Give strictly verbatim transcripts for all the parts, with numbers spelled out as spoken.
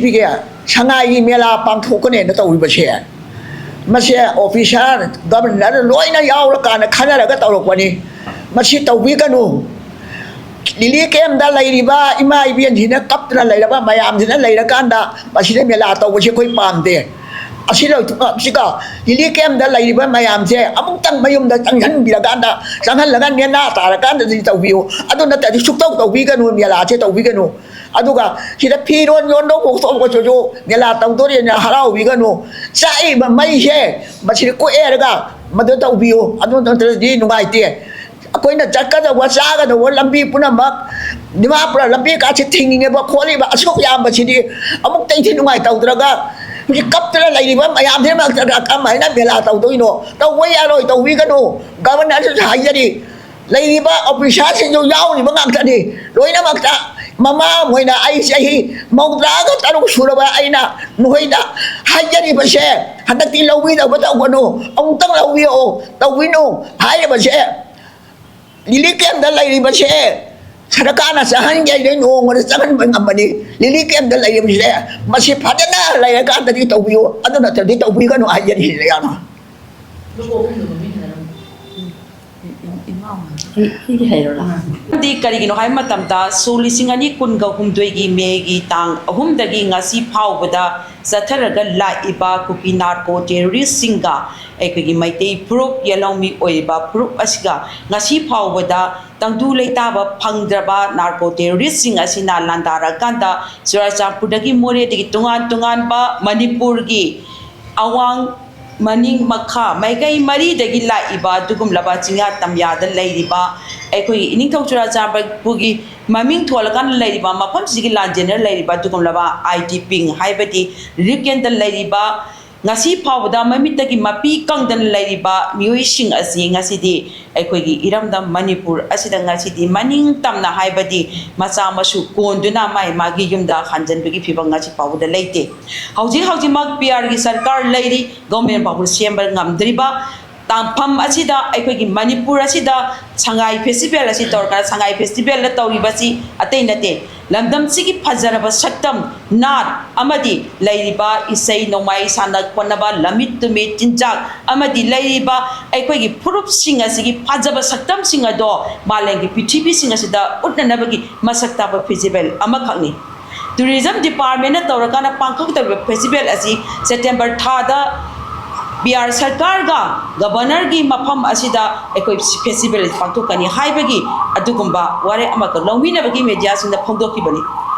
ꯄꯤꯒꯦ, ꯁꯉꯥꯏꯒꯤ ꯃꯦꯂꯥ ꯄꯥꯡꯊꯣꯛꯀꯅꯦꯅ ꯇꯧꯔꯤꯕꯁꯦ, ꯃꯁꯦ ꯑꯣꯐꯤꯁꯥꯔ, ꯒꯕꯔꯅꯔ ꯂꯣꯏꯅ ꯌꯥꯎꯔꯀꯥꯟꯗ ꯈꯟꯅꯔꯒ ꯇꯧꯔꯛꯄꯅꯤ꯫ ꯃꯁꯤ ꯇꯧꯕꯤꯒꯅꯨ꯫ ꯂꯤꯂꯤ ꯀꯦꯝꯗ ꯂꯩꯔꯤꯕ ꯏꯃꯥ ꯏꯕꯦꯟꯁꯤꯅ ꯀꯞꯇꯅ ꯂꯩꯔꯕ ꯃꯌꯥꯝꯁꯤꯅ ꯂꯩꯔꯀꯥꯟꯗ ꯃꯁꯤꯗ ꯃꯦꯂꯥ ꯇꯧꯕꯁꯤ ꯑꯩꯈꯣꯏ ꯄꯥꯝꯗꯦ꯫ ꯑꯁꯤ ꯂꯣꯏꯊꯣꯛꯑꯁꯤꯒ ꯂꯤꯂꯤ ꯀꯦꯝꯗ ꯂꯩꯔꯤꯕ ꯃꯌꯥꯝꯁꯦ ꯑꯃꯨꯛꯇꯪ ꯃꯌꯨꯝꯗ ꯆꯪꯍꯟꯕꯤꯔꯀꯥꯟꯗ, ꯆꯪꯍꯜꯂꯒ ꯅꯦꯅꯥ ꯇꯥꯔꯀꯥꯟꯗꯗꯤ ꯇꯧꯕꯤꯌꯨ꯫ ꯑꯗꯨ ꯅꯠꯇ꯭ꯔꯗꯤ ꯁꯨꯛꯇꯧ ꯇꯧꯕꯤꯒꯅꯨ, ꯃꯦꯂꯥꯁꯦ ꯇꯧꯕꯤꯒꯅꯨ꯫ ꯑꯗꯨꯒ ꯁꯤꯗ ꯐꯤꯔꯣꯟ ꯌꯣꯟꯗꯧꯕ ꯈꯣꯠꯇꯧꯕꯁꯤꯁꯨ ꯃꯦꯂꯥ ꯇꯧꯗꯣꯔꯦꯅ ꯍꯔꯥꯎꯕꯤꯒꯅꯨ꯫ ꯆꯥꯛꯏꯕ ꯃꯩꯁꯦ ꯃꯁꯤꯗ ꯀꯣꯛꯑꯦꯔꯒ ꯃꯗꯨ ꯇꯧꯕꯤꯌꯨ꯫ ꯑꯗꯨ ꯅꯠꯇ꯭ꯔꯗꯤ ꯅꯨꯡꯉꯥꯏꯇꯦ꯫ ꯑꯩꯈꯣꯏꯅ ꯆꯠꯀꯗꯧꯕ, ꯆꯥꯒꯗꯧꯕ ꯂꯝꯕꯤ ꯄꯨꯝꯅꯃꯛ, ꯗꯤꯃꯥꯄꯨꯔ ꯂꯝꯕꯤ ꯀꯥꯁꯤ ꯊꯤꯡꯉꯤꯕ ꯈꯣꯠꯂꯤꯕ ꯑꯁꯨꯛ ꯌꯥꯝꯕꯁꯤꯗꯤ ꯑꯃꯨꯛꯇꯩꯗꯤ ꯅꯨꯡꯉꯥꯏꯇꯧꯗ꯭ꯔꯒ, ꯍꯧꯖꯤꯛ ꯀꯞꯇꯅ ꯂꯩꯔꯤꯕ ꯃꯌꯥꯝꯁꯤꯃꯛꯇꯗ ꯀꯃꯥꯏꯅ ꯃꯦꯂꯥ ꯇꯧꯗꯣꯏꯅꯣ? ꯇꯧꯕ ꯌꯥꯔꯣꯏ, ꯇꯧꯕꯤꯒꯅꯨ꯫ ꯒꯕꯔꯅꯔꯁꯨ ꯍꯥꯏꯖꯔꯤ, ꯂꯩꯔꯤꯕ ꯑꯣꯐꯤꯁꯥꯔꯁꯤꯡꯁꯨ ꯌꯥꯎꯔꯤꯕ ꯉꯥꯛꯇꯅꯤ꯫ ꯂꯣꯏꯅꯃꯛꯇ ꯃꯃꯥ ꯑꯣꯏꯅ ꯑꯩ ꯆꯍꯤ ꯃꯧꯗ꯭ꯔꯥꯒ ꯇꯔꯨꯛ ꯁꯨꯔꯕ ꯑꯩꯅ ꯅꯈꯣꯏꯗ ꯍꯥꯏꯖꯔꯤꯕꯁꯦ, ꯍꯟꯗꯛꯇꯤ ꯂꯧꯕꯤꯗꯕ ꯇꯧꯒꯅꯨ, ꯑꯃꯨꯛꯇꯪ ꯂꯧꯕꯤꯌꯣ, ꯇꯧꯕꯤꯅꯨ ꯍꯥꯏꯔꯤꯕꯁꯦ꯫ ꯂꯤꯂꯤ ꯀꯦꯝꯗ ꯂꯩꯔꯤꯕꯁꯦ ꯁꯔꯀꯥꯔꯅ ꯆꯪꯍꯟꯒꯦ ꯍꯥꯏꯗꯤ ꯅꯣꯡꯃꯗ ꯆꯪꯍꯟꯕ ꯉꯝꯕꯅꯤ꯫ ꯂꯤꯂꯤ ꯀꯦꯝꯗ ꯂꯩꯔꯤꯕꯁꯦ ꯃꯁꯤ ꯐꯖꯅ ꯂꯩꯔꯀꯥꯟꯗꯗꯤ ꯇꯧꯕꯤꯌꯨ, ꯑꯗꯨ ꯅꯠꯇ꯭ꯔꯗꯤ ꯇꯧꯕꯤꯒꯅꯨ ꯍꯥꯏꯖꯔꯤ ꯌꯥꯝꯅ꯫ ꯑꯩ ꯑꯩꯒꯤ ꯍꯩꯔꯣꯔꯥ? ꯑꯃꯗꯤ ꯀꯔꯤꯒꯤꯅꯣ ꯍꯥꯏꯕ ꯃꯇꯝꯗ, ꯁꯣꯛ ꯂꯤꯁꯤꯡ ꯑꯅꯤ ꯀꯨꯟꯒ ꯍꯨꯝꯗꯣꯏꯒꯤ ꯃꯦꯒꯤ ꯇꯥꯡ ꯑꯍꯨꯝꯗꯒꯤ ꯉꯁꯤ ꯐꯥꯎꯕꯗ ꯆꯠꯊꯔꯒ ꯂꯥꯛꯏꯕ ꯀꯨꯀꯤ ꯅꯥꯔꯀꯣ ꯇꯦꯔꯣꯔꯤꯁꯁꯤꯡꯒ ꯑꯩꯈꯣꯏꯒꯤ ꯃꯩꯇꯩ ꯐꯨꯔꯨꯞ, ꯌꯦꯜꯍꯧꯃꯤ ꯑꯣꯏꯔꯤꯕ ꯐꯨꯔꯨꯞ ꯑꯁꯤꯒ ꯉꯁꯤ ꯐꯥꯎꯕꯗ ꯇꯪꯗꯨ ꯂꯩꯇꯥꯕ ꯐꯪꯗ꯭ꯔꯕ ꯅꯥꯔꯀꯣ ꯇꯦꯔꯣꯔꯤꯁꯁꯤꯡ ꯑꯁꯤꯅ ꯂꯥꯟꯗꯥꯔꯀꯥꯟꯗ ꯆꯨꯔꯥꯆꯥꯟꯄꯨꯔꯗꯒꯤ ꯃꯣꯔꯦꯗꯒꯤ ꯇꯣꯉꯥꯟ ꯇꯣꯉꯥꯟꯕ ꯃꯅꯤꯄꯨꯔꯒꯤ ꯑꯋꯥꯡ, ꯃꯅꯤꯡ, ꯃꯈꯥ ꯃꯥꯏꯀꯩ ꯃꯔꯤꯗꯒꯤ ꯂꯥꯛꯏꯕ ꯑꯗꯨꯒꯨꯝꯂꯕ ꯆꯤꯡꯌꯥ ꯇꯝꯌꯥꯗ ꯂꯩꯔꯤꯕ ꯑꯩꯈꯣꯏꯒꯤ ꯏꯅꯤꯡꯊꯧ ꯆꯨꯔꯥꯆꯥꯟꯄꯨꯔꯒꯤ ꯃꯃꯤꯡ ꯊꯣꯜꯂꯀꯥꯟꯗ ꯂꯩꯔꯤꯕ ꯃꯐꯝꯁꯤꯒꯤ ꯂꯥꯟꯖꯦꯟꯅꯔ ꯂꯩꯔꯤꯕ ꯑꯗꯨꯒꯨꯝꯂꯕ ꯑꯥꯏ ꯗꯤ ꯄꯤꯡ ꯍꯥꯏꯕꯗꯤ ꯔꯤꯂꯤꯐ ꯀꯦꯝꯗ ꯂꯩꯔꯤꯕ ꯉꯁꯤ ꯐꯥꯎꯕꯗ ꯃꯃꯤꯠꯇꯒꯤ ꯃꯄꯤ ꯀꯪꯗꯅ ꯂꯩꯔꯤꯕ ꯃꯤꯑꯣꯏꯁꯤꯡ ꯑꯁꯤ ꯉꯁꯤꯗꯤ ꯑꯩꯈꯣꯏꯒꯤ ꯏꯔꯝꯗꯝ ꯃꯅꯤꯄꯨꯔ ꯑꯁꯤꯗ ꯉꯁꯤꯗꯤ ꯃꯅꯤꯡ ꯇꯝꯅ ꯍꯥꯏꯕꯗꯤ ꯃꯆꯥ ꯃꯁꯨ ꯀꯣꯟꯗꯨꯅ ꯃꯥꯏ ꯃꯥꯒꯤ ꯌꯨꯝꯗ ꯍꯟꯖꯤꯟꯕꯒꯤ ꯐꯤꯕꯝ ꯉꯁꯤ ꯐꯥꯎꯕꯗ ꯂꯩꯇꯦ꯫ ꯍꯧꯖꯤꯛ ꯍꯧꯖꯤꯛꯃꯛ ꯄꯤ ꯑꯥꯔꯒꯤ ꯁꯔꯀꯥꯔ ꯂꯩꯔꯤ, ꯒꯣꯔꯃꯦꯟ ꯐꯥꯎꯕ ꯁꯦꯝꯕ ꯉꯝꯗ꯭ꯔꯤꯕ ꯇꯥꯡꯐꯝ ꯑꯁꯤꯗ ꯑꯩꯈꯣꯏꯒꯤ ꯃꯅꯤꯄꯨꯔ ꯑꯁꯤꯗ ꯁꯉꯥꯏ ꯐꯦꯁꯇꯤꯚꯦꯜ ꯑꯁꯤ ꯇꯧꯔꯀꯥꯟꯗ, ꯁꯉꯥꯏ ꯐꯦꯁꯇꯤꯚꯦꯜꯗ ꯇꯧꯔꯤꯕꯁꯤ ꯑꯇꯩ ꯅꯠꯇꯦ, ꯂꯝꯗꯝꯁꯤꯒꯤ ꯐꯖꯔꯕ ꯁꯛꯇꯝ, ꯅꯥꯠ ꯑꯃꯗꯤ ꯂꯩꯔꯤꯕ ꯏꯁꯩ ꯅꯣꯡꯃꯥꯏ ꯁꯥꯟꯅ ꯈꯣꯠꯅꯕ, ꯂꯝꯃꯤꯠ ꯇꯨꯃꯤꯠ ꯆꯤꯟꯖꯥꯛ ꯑꯃꯗꯤ ꯂꯩꯔꯤꯕ ꯑꯩꯈꯣꯏꯒꯤ ꯐꯨꯔꯨꯞꯁꯤꯡ ꯑꯁꯤꯒꯤ ꯐꯖꯕ ꯁꯛꯇꯝꯁꯤꯡ ꯑꯗꯣ ꯃꯥꯂꯦꯝꯒꯤ ꯄ꯭ꯔꯤꯊꯤꯕꯤꯁꯤꯡ ꯑꯁꯤꯗ ꯎꯠꯅꯅꯕꯒꯤ ꯃꯁꯛ ꯇꯥꯛꯄ ꯐꯦꯁꯇꯤꯚꯦꯜ ꯑꯃꯈꯛꯅꯤ꯫ ꯇꯨꯔꯤꯖꯝ ꯗꯤꯄꯥꯔꯠꯃꯦꯟꯅ ꯇꯧꯔꯀꯥꯟꯗ ꯄꯥꯡꯊꯣꯛꯀꯗꯧꯔꯤꯕ ꯐꯦꯁꯇꯤꯚꯦꯜ ꯑꯁꯤ ꯁꯦꯞꯇꯦꯝꯕꯔ ꯊꯥꯗ ꯕꯤ ꯑꯥꯔ ꯁꯔꯀꯥꯔꯒ ꯒꯕꯔꯅꯔꯒꯤ ꯃꯐꯝ ꯑꯁꯤꯗ ꯑꯩꯈꯣꯏ ꯐꯦꯁꯇꯤꯚꯦꯜ ꯑꯁꯤ ꯄꯥꯡꯊꯣꯛꯀꯅꯤ ꯍꯥꯏꯕꯒꯤ ꯑꯗꯨꯒꯨꯝꯕ ꯋꯥꯔꯦꯞ ꯑꯃꯈꯛ ꯂꯧꯃꯤꯟꯅꯕꯒꯤ ꯃꯦꯗꯤꯌꯥꯁꯤꯡꯗ ꯐꯣꯡꯗꯣꯛꯈꯤꯕꯅꯤ꯫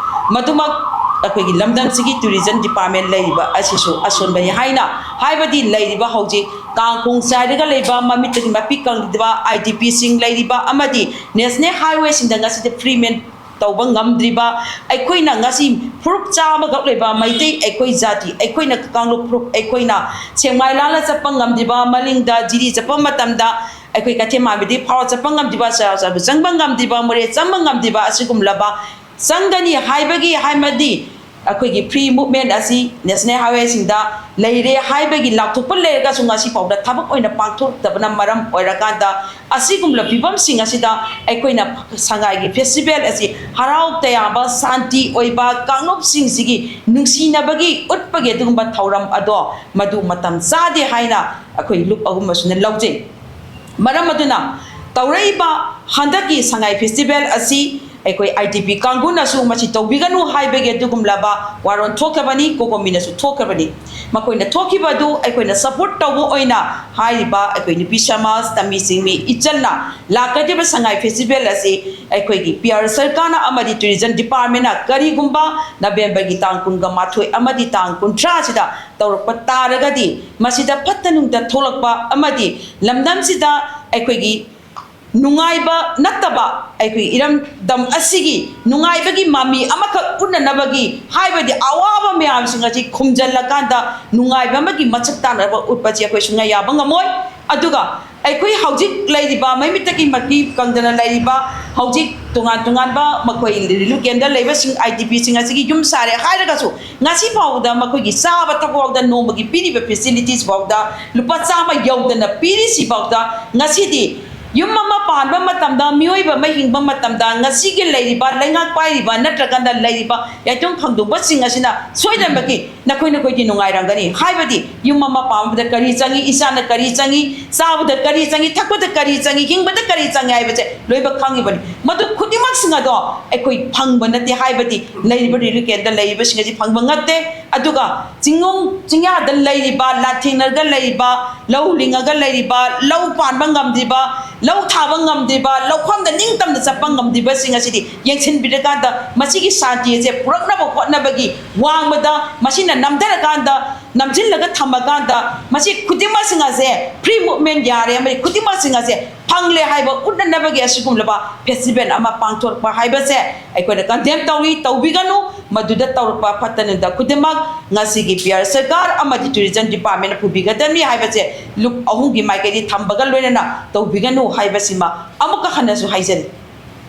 ꯃꯗꯨꯃꯛ ꯑꯩꯈꯣꯏꯒꯤ ꯂꯝꯗꯝꯁꯤꯒꯤ ꯇꯨꯔꯤꯖꯝ ꯗꯤꯄꯥꯔꯠꯃꯦꯟ ꯂꯩꯔꯤꯕ ꯑꯁꯤꯁꯨ ꯑꯁꯣꯟꯕꯅꯤ ꯍꯥꯏꯅ, ꯍꯥꯏꯕꯗꯤ ꯂꯩꯔꯤꯕ ꯍꯧꯖꯤꯛ ꯀꯥꯡꯈꯣꯡ ꯆꯥꯏꯔꯒ ꯂꯩꯕ, ꯃꯃꯤꯠꯇꯒꯤ ꯃꯄꯤ ꯀꯪꯂꯤꯕ ꯑꯥꯏ ꯗꯤ ꯄꯤꯁꯤꯡ ꯂꯩꯔꯤꯕ ꯑꯃꯗꯤ ꯅꯦꯁꯅꯦꯜ ꯍꯥꯏꯋꯦꯁꯤꯡꯗ ꯉꯁꯤꯗꯤ ꯐ꯭ꯔꯤ ꯃꯦꯟ ꯇꯧꯕ ꯉꯝꯗ꯭ꯔꯤꯕ, ꯑꯩꯈꯣꯏꯅ ꯉꯁꯤ ꯐꯨꯔꯨꯞ ꯆꯥꯝꯃꯈꯛ ꯂꯩꯕ ꯃꯩꯇꯩ ꯑꯩꯈꯣꯏ ꯖꯥꯇꯤ, ꯑꯩꯈꯣꯏꯅ ꯀꯥꯡꯂꯨꯞ ꯐꯨꯔꯨꯞ, ꯑꯩꯈꯣꯏꯅ ꯁꯦꯛꯃꯥꯏ ꯂꯥꯜꯂ ꯆꯠꯄ ꯉꯝꯗ꯭ꯔꯤꯕ, ꯃꯅꯤꯡꯗ ꯖꯤꯔꯤ ꯆꯠꯄ ꯃꯇꯝꯗ ꯑꯩꯈꯣꯏ ꯀꯩꯊꯦꯜ ꯃꯥꯟꯕꯤꯗꯒꯤ ꯐꯥꯎꯔ ꯆꯠꯄ ꯉꯝꯗ꯭ꯔꯤꯕ, ꯆꯩꯔꯥꯎ ꯆꯥꯕ ꯆꯪꯕ ꯉꯝꯗ꯭ꯔꯤꯕ, ꯃꯣꯔꯦ ꯆꯪꯕ ꯉꯝꯗ꯭ꯔꯤꯕ, ꯑꯁꯤꯒꯨꯝꯂꯕ ꯆꯪꯒꯅꯤ ꯍꯥꯏꯕꯒꯤ, ꯍꯥꯏꯕꯗꯤ ꯑꯩꯈꯣꯏꯒꯤ ꯐ꯭ꯔꯤ ꯃꯨꯚꯃꯦꯟ ꯑꯁꯤ ꯅꯦꯁꯅꯦꯜ ꯍꯥꯏꯋꯦꯁꯤꯡꯗ ꯂꯩꯔꯦ ꯍꯥꯏꯕꯒꯤ ꯂꯥꯎꯊꯣꯛꯄ ꯂꯩꯔꯒꯁꯨ ꯉꯁꯤ ꯐꯥꯎꯗ ꯊꯕꯛ ꯑꯣꯏꯅ ꯄꯥꯡꯊꯣꯛꯇꯕꯅ ꯃꯔꯝ ꯑꯣꯏꯔꯀꯥꯟꯗ, ꯑꯁꯤꯒꯨꯝꯂꯕ ꯐꯤꯕꯝꯁꯤꯡ ꯑꯁꯤꯗ ꯑꯩꯈꯣꯏꯅ ꯁꯉꯥꯏꯒꯤ ꯐꯦꯁꯇꯤꯚꯦꯜ ꯑꯁꯤ ꯍꯔꯥꯎ ꯇꯌꯥꯝꯕ, ꯁꯥꯟꯇꯤ ꯑꯣꯏꯕ, ꯀꯥꯡꯂꯨꯞꯁꯤꯡꯁꯤꯒꯤ ꯅꯨꯡꯁꯤꯅꯕꯒꯤ ꯎꯠꯄꯒꯤ ꯑꯗꯨꯒꯨꯝꯕ ꯊꯧꯔꯝ ꯑꯗꯣ ꯃꯗꯨ ꯃꯇꯝ ꯆꯥꯗꯦ ꯍꯥꯏꯅ ꯑꯩꯈꯣꯏ ꯂꯨꯞ ꯑꯍꯨꯝ ꯑꯁꯤꯅ ꯂꯧꯖꯩ꯫ ꯃꯔꯝ ꯑꯗꯨꯅ ꯇꯧꯔꯛꯏꯕ ꯍꯟꯗꯛꯀꯤ ꯁꯉꯥꯏ ꯐꯦꯁꯇꯤꯚꯦꯜ ꯑꯁꯤ ꯑꯩꯈꯣꯏ ꯑꯥꯏ ꯗꯤ ꯄꯤ ꯀꯥꯡꯕꯨꯅꯁꯨ ꯃꯁꯤ ꯇꯧꯕꯤꯒꯅꯨ ꯍꯥꯏꯕꯒꯤ ꯑꯗꯨꯒꯨꯝꯂꯕ ꯋꯥꯔꯣꯜ ꯊꯣꯛꯈ꯭ꯔꯕꯅꯤ, ꯀꯣꯀꯣꯃꯤꯅꯁꯨ ꯊꯣꯛꯈ꯭ꯔꯕꯅꯤ꯫ ꯃꯈꯣꯏꯅ ꯊꯣꯛꯈꯤꯕ ꯑꯗꯨ ꯑꯩꯈꯣꯏꯅ ꯁꯄꯣꯔꯠ ꯇꯧꯕ ꯑꯣꯏꯅ ꯍꯥꯏꯔꯤꯕ ꯑꯩꯈꯣꯏ ꯅꯨꯄꯤ ꯁꯃꯥꯖ, ꯇꯝꯃꯤ ꯆꯤꯡꯃꯤ ꯏꯆꯜꯅ ꯂꯥꯛꯀꯗꯧꯔꯤꯕ ꯁꯉꯥꯏ ꯐꯦꯁꯇꯤꯚꯦꯜ ꯑꯁꯤ ꯑꯩꯈꯣꯏꯒꯤ ꯄꯤ ꯑꯥꯔ ꯁꯔꯀꯥꯔꯅ ꯑꯃꯗꯤ ꯇꯨꯔꯤꯖꯝ ꯗꯤꯄꯥꯔꯠꯃꯦꯟꯅ ꯀꯔꯤꯒꯨꯝꯕ ꯅꯕꯦꯝꯕꯔꯒꯤ ꯇꯥꯡ ꯀꯨꯟꯒ ꯃꯥꯊꯣꯏ ꯑꯃꯗꯤ ꯇꯥꯡ ꯀꯨꯟꯊ꯭ꯔꯥ ꯑꯁꯤꯗ ꯇꯧꯔꯛꯄ ꯇꯥꯔꯒꯗꯤ, ꯃꯁꯤꯗ ꯐꯠꯇ ꯅꯨꯡꯗ ꯊꯣꯛꯂꯛꯄ ꯑꯃꯗꯤ ꯂꯝꯗꯝꯁꯤꯗ ꯑꯩꯈꯣꯏꯒꯤ ꯅꯨꯡꯉꯥꯏꯕ ꯅꯠꯇꯕ, ꯑꯩꯈꯣꯏ ꯏꯔꯝꯗꯝ ꯑꯁꯤꯒꯤ ꯅꯨꯡꯉꯥꯏꯕꯒꯤ ꯃꯃꯤ ꯑꯃꯈꯛ ꯎꯠꯅꯅꯕꯒꯤ ꯍꯥꯏꯕꯗꯤ ꯑꯋꯥꯕ ꯃꯌꯥꯝꯁꯤꯡ ꯑꯁꯤ ꯈꯨꯝꯖꯤꯜꯂꯀꯥꯟꯗ ꯅꯨꯡꯉꯥꯏꯕ ꯑꯃꯒꯤ ꯃꯁꯛ ꯇꯥꯅꯕ ꯎꯠꯄꯁꯤ ꯑꯩꯈꯣꯏ ꯁꯨꯡꯌꯥ ꯌꯥꯕ ꯉꯝꯃꯣꯏ꯫ ꯑꯗꯨꯒ ꯑꯩꯈꯣꯏ ꯍꯧꯖꯤꯛ ꯂꯩꯔꯤꯕ ꯃꯩ ꯃꯤꯠꯇꯒꯤ ꯃꯄꯤ ꯀꯪꯗꯅ ꯂꯩꯔꯤꯕ, ꯍꯧꯖꯤꯛ ꯇꯣꯉꯥꯟ ꯇꯣꯉꯥꯟꯕ ꯃꯈꯣꯏ ꯔꯤꯂꯤꯐ ꯀꯦꯝꯗ ꯂꯩꯕꯁꯤꯡ, ꯑꯥꯏ ꯗꯤ ꯄꯤꯁꯤꯡ ꯑꯁꯤꯒꯤ ꯌꯨꯝ ꯁꯥꯔꯦ ꯍꯥꯏꯔꯒꯁꯨ, ꯉꯁꯤ ꯐꯥꯎꯕꯗ ꯃꯈꯣꯏꯒꯤ ꯆꯥꯕ ꯊꯛꯄ ꯐꯥꯎꯗ, ꯅꯣꯡꯃꯒꯤ ꯄꯤꯔꯤꯕ ꯐꯦꯁꯤꯂꯤꯇꯤꯁ ꯐꯥꯎꯗ ꯂꯨꯄꯥ ꯆꯥꯝꯃ ꯌꯧꯗꯅ ꯄꯤꯔꯤꯁꯤ ꯐꯥꯎꯗ, ꯉꯁꯤꯗꯤ ꯌꯨꯝ ꯑꯃ ꯄꯥꯟꯕ ꯃꯇꯝꯗ, ꯃꯤꯑꯣꯏꯕ ꯑꯃ ꯍꯤꯡꯕ ꯃꯇꯝꯗ, ꯉꯁꯤꯒꯤ ꯂꯩꯔꯤꯕ ꯂꯩꯉꯥꯛ ꯄꯥꯏꯔꯤꯕ ꯅꯠꯇ꯭ꯔꯀꯥꯟꯗ ꯂꯩꯔꯤꯕ ꯌꯥꯏꯇꯣꯝ ꯐꯪꯗꯣꯛꯄꯁꯤꯡ ꯑꯁꯤꯅ ꯁꯣꯏꯗꯅꯃꯛꯀꯤ ꯅꯈꯣꯏ, ꯅꯈꯣꯏꯗꯤ ꯅꯨꯡꯉꯥꯏꯔꯝꯒꯅꯤ꯫ ꯍꯥꯏꯕꯗꯤ ꯌꯨꯝ ꯑꯃ ꯄꯥꯟꯕꯗ ꯀꯔꯤ ꯆꯪꯏ, ꯏꯆꯥꯅ ꯀꯔꯤ ꯆꯪꯏ, ꯆꯥꯕꯗ ꯀꯔꯤ ꯆꯪꯏ, ꯊꯛꯄꯗ ꯀꯔꯤ ꯆꯪꯏ, ꯍꯤꯡꯕꯗ ꯀꯔꯤ ꯆꯪꯏ ꯍꯥꯏꯕꯁꯦ ꯂꯣꯏꯅꯃꯛ ꯈꯪꯉꯤꯕꯅꯤ꯫ ꯃꯗꯨ ꯈꯨꯗꯤꯡꯃꯛꯁꯤꯡ ꯑꯗꯣ ꯑꯩꯈꯣꯏ ꯐꯪꯕ ꯅꯠꯇꯦ, ꯍꯥꯏꯕꯗꯤ ꯂꯩꯔꯤꯕ ꯔꯤꯂꯤꯐ ꯀꯦꯝꯗ ꯂꯩꯔꯤꯕꯁꯤꯡ ꯑꯁꯤ ꯐꯪꯕ ꯅꯠꯇꯦ꯫ ꯑꯗꯨꯒ ꯆꯤꯡꯅꯨꯡ ꯆꯤꯡꯌꯥꯗ ꯂꯩꯔꯤꯕ, ꯂꯥꯟꯊꯦꯡꯅꯔꯒ ꯂꯩꯔꯤꯕ, ꯂꯧ ꯂꯤꯡꯉꯒ ꯂꯩꯔꯤꯕ, ꯂꯧ ꯄꯥꯟꯕ ꯉꯝꯗ꯭ꯔꯤꯕ, ꯂꯧ ꯊꯥꯕ ꯉꯝꯗ꯭ꯔꯤꯕ, ꯂꯧꯐꯝꯗ ꯅꯤꯡꯇꯝꯅ ꯆꯠꯄ ꯉꯝꯗ꯭ꯔꯤꯕꯁꯤꯡ ꯑꯁꯤꯗꯤ ꯌꯦꯡꯁꯤꯟꯕꯤꯔꯀꯥꯟꯗ, ꯃꯁꯤꯒꯤ ꯁꯥꯟꯇꯤ ꯑꯁꯦ ꯄꯨꯔꯛꯅꯕ ꯍꯣꯠꯅꯕꯒꯤ ꯋꯥꯡꯃꯗ, ꯃꯁꯤꯅ ꯅꯝꯊꯔꯀꯥꯟꯗ, ꯅꯝꯁꯤꯜꯂꯒ ꯊꯝꯃꯀꯥꯟꯗ, ꯃꯁꯤ ꯈꯨꯗꯤꯡꯃꯛꯁꯤꯡ ꯑꯁꯦ ꯐ꯭ꯔꯤ ꯃꯨꯞꯃꯦꯟ ꯌꯥꯔꯦ ꯑꯃꯗꯤ ꯈꯨꯗꯤꯡꯃꯛꯁꯤꯡ ꯑꯁꯦ ꯐꯪꯂꯦ ꯍꯥꯏꯕ ꯎꯠꯅꯅꯕꯒꯤ ꯑꯁꯤꯒꯨꯝꯂꯕ ꯐꯦꯁꯇꯤꯚꯦꯜ ꯑꯃ ꯄꯥꯡꯊꯣꯔꯛꯄ ꯍꯥꯏꯕꯁꯦ ꯑꯩꯈꯣꯏꯅ ꯀꯟꯗꯦꯝ ꯇꯧꯏ, ꯇꯧꯕꯤꯒꯅꯨ꯫ ꯃꯗꯨꯗ ꯇꯧꯔꯛꯄ ꯐꯠꯇ ꯅꯨꯡꯗ ꯈꯨꯗꯤꯡꯃꯛ ꯉꯁꯤꯒꯤ ꯕꯤꯍꯥꯔ ꯁꯔꯀꯥꯔ ꯑꯃꯗꯤ ꯇꯨꯔꯤꯖꯝ ꯗꯤꯄꯥꯔꯠꯃꯦꯟꯅ ꯄꯨꯕꯤꯒꯗꯕꯅꯤ ꯍꯥꯏꯕꯁꯦ ꯂꯨꯞ ꯑꯍꯨꯝꯒꯤ ꯃꯥꯏꯀꯩꯗꯒꯤ ꯊꯝꯕꯒ ꯂꯣꯏꯅꯅ ꯇꯧꯕꯤꯒꯅꯨ ꯍꯥꯏꯕꯁꯤꯃ ꯑꯃꯨꯛꯀ ꯍꯟꯅꯁꯨ ꯍꯥꯏꯖꯔꯤ꯫